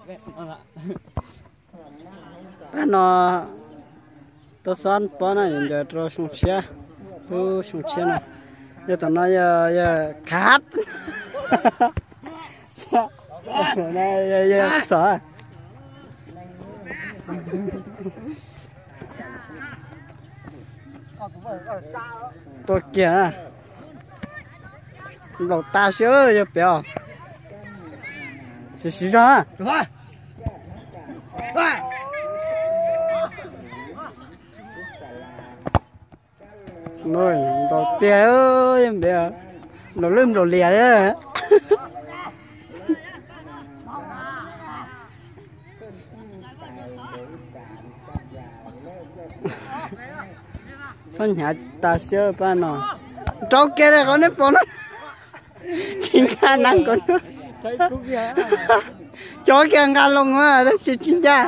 Pab no tuaj xob pob na, yuav ncaws rau xyoo tshiab, lub xyoo tshiab no. Yog tom no yog, yog khab, yog txom. Tuaj kiag na. Nplaum tas siab yog pem os. Siv siv zog na. Nplaum tiag, nplaum lwj nplaum lias. Txhob hnyav tas siab pab no. Rau kiag li qhov nej pom no. Tsis nkag neeb nkaus no. Cov kiag nkag loo tab sis tsis ncaj.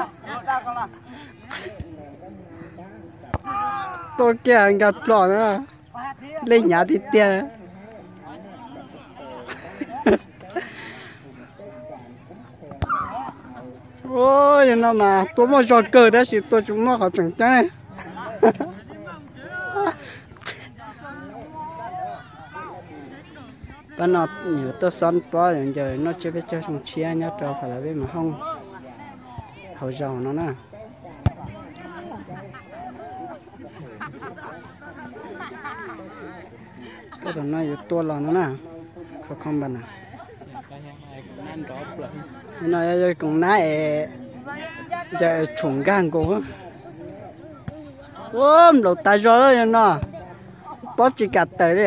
Tuaj kiag nkag plom na. Lej hnyav tiag tiag. Yog no mas tua muaj zog kawg tab sis tua tsis muaj qhov tseem ceeb. Pab no yuav tuaj xob pob yuav ncaws noj tsiab peb caug xyoo tshiab nyob rau Falaves Mas Hooj hauv zos no na. Tuaj tom no yuav tua los no na. Khov kho npas na. No yog koom nab es, yog tshum nkag nkaus. Ua nplaum tas zog lawm yog no. Pob tsis kam tawm li.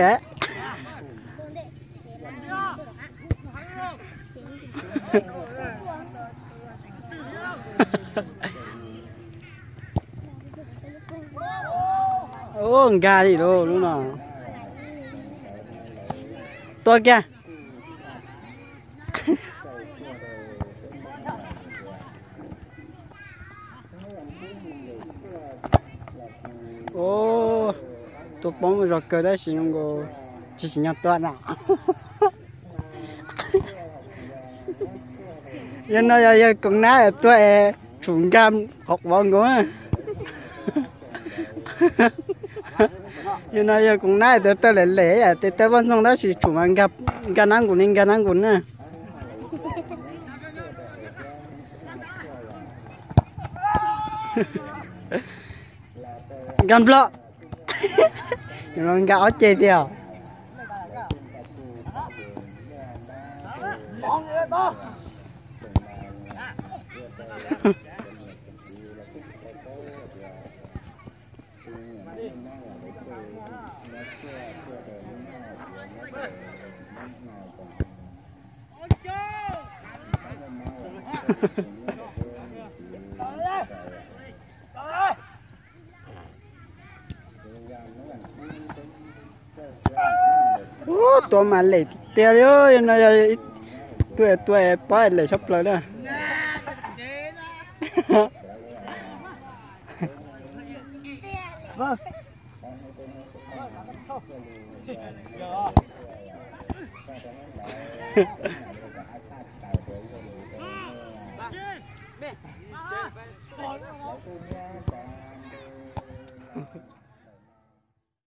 Ua nkag li lub no. Tua kiag. Tua poob zog kawg tab sis zoo nkaus tsis tsim nyog tua na. Yog no yog, yog koom nab tua es tshum nkag qhov quav nkaus. Yog no yog koom nab tes taw lem lem, tes taw vaj ntxoog tab sis tshum mas nkag nab nkus li nkag nab nkus na. Nkag nplog. Nkag ob ceg tiag. Ub, tua mas lem tiag tiag li, no yog tua tua pob lem tshaj plaws na.